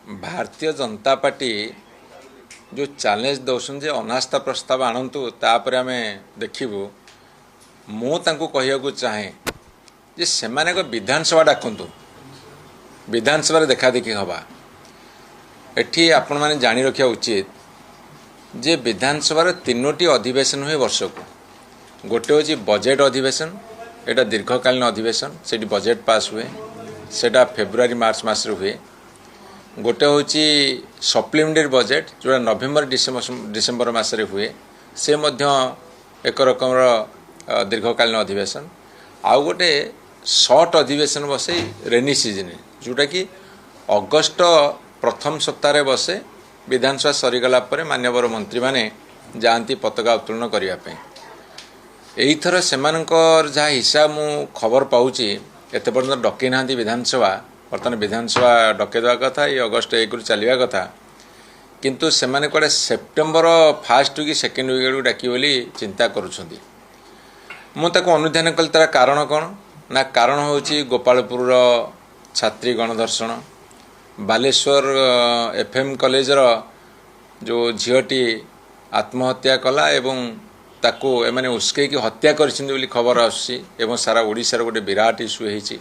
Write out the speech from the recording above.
ଭାରତୀୟ ଜନତା ପାର୍ଟି ଯେଉଁ ଚ୍ୟାଲେଞ୍ଜ ଦେଉଛନ୍ତି ଯେ ଅନାସ୍ଥା ପ୍ରସ୍ତାବ ଆଣନ୍ତୁ, ତାପରେ ଆମେ ଦେଖିବୁ, ମୁଁ ତାଙ୍କୁ କହିବାକୁ ଚାହେଁ ଯେ ସେମାନେ ଏକ ବିଧାନସଭା ଡାକନ୍ତୁ, ବିଧାନସଭାରେ ଦେଖାଦେଖି ହେବା। ଏଠି ଆପଣମାନେ ଜାଣି ରଖିବା ଉଚିତ ଯେ ବିଧାନସଭାର ତିନୋଟି ଅଧିବେଶନ ହୁଏ ବର୍ଷକୁ। ଗୋଟେ ହେଉଛି ବଜେଟ୍ ଅଧିବେଶନ, ଏଇଟା ଦୀର୍ଘକାଳୀନ ଅଧିବେଶନ, ସେଠି ବଜେଟ୍ ପାସ୍ ହୁଏ, ସେଇଟା ଫେବୃଆରୀ ମାର୍ଚ୍ଚ ମାସରେ ହୁଏ। ଗୋଟେ ହେଉଛି ସପ୍ଲିମେଣ୍ଟାରୀ ବଜେଟ୍, ଯେଉଁଟା ନଭେମ୍ବର ଡିସେମ୍ବର ମାସରେ ହୁଏ, ସେ ମଧ୍ୟ ଏକ ରକମର ଦୀର୍ଘକାଳୀନ ଅଧିବେଶନ। ଆଉ ଗୋଟେ ସର୍ଟ ଅଧିବେଶନ ବସେ ରେନି ସିଜନ୍, ଯେଉଁଟାକି ଅଗଷ୍ଟ ପ୍ରଥମ ସପ୍ତାହରେ ବସେ। ବିଧାନସଭା ସରିଗଲା ପରେ ମାନ୍ୟବର ମନ୍ତ୍ରୀମାନେ ଯାଆନ୍ତି ପତାକା ଉତ୍ତୋଳନ କରିବା ପାଇଁ। ଏଇଥର ସେମାନଙ୍କର ଯାହା ହିସାବ ମୁଁ ଖବର ପାଉଛି, ଏତେ ପର୍ଯ୍ୟନ୍ତ ଡକେଇ ନାହାନ୍ତି ବିଧାନସଭା। ବର୍ତ୍ତମାନ ବିଧାନସଭା ଡକେଇ ଦେବା କଥା, ଏଇ ଅଗଷ୍ଟ 1ରୁ ଚାଲିବା କଥା, କିନ୍ତୁ ସେମାନେ କୁଆଡ଼େ September first week second week ଆଡ଼କୁ ଡାକିବେ ବୋଲି ଚିନ୍ତା କରୁଛନ୍ତି। ମୁଁ ତାକୁ ଅନୁଧ୍ୟାନ କଲି, ତା'ର କାରଣ କ'ଣ ନା, କାରଣ ହେଉଛି ଗୋପାଳପୁରର ଛାତ୍ରୀ ଗଣଧର୍ଷଣ, ବାଲେଶ୍ୱର ଏଫ୍ ଏମ୍ କଲେଜର ଯେଉଁ ଝିଅଟି ଆତ୍ମହତ୍ୟା କଲା ଏବଂ ତାକୁ ଏମାନେ ଉସ୍କେଇକି ହତ୍ୟା କରିଛନ୍ତି ବୋଲି ଖବର ଆସୁଛି ଏବଂ ସାରା ଓଡ଼ିଶାର ଗୋଟେ ବିରାଟ ଇସ୍ୟୁ ହେଇଛି।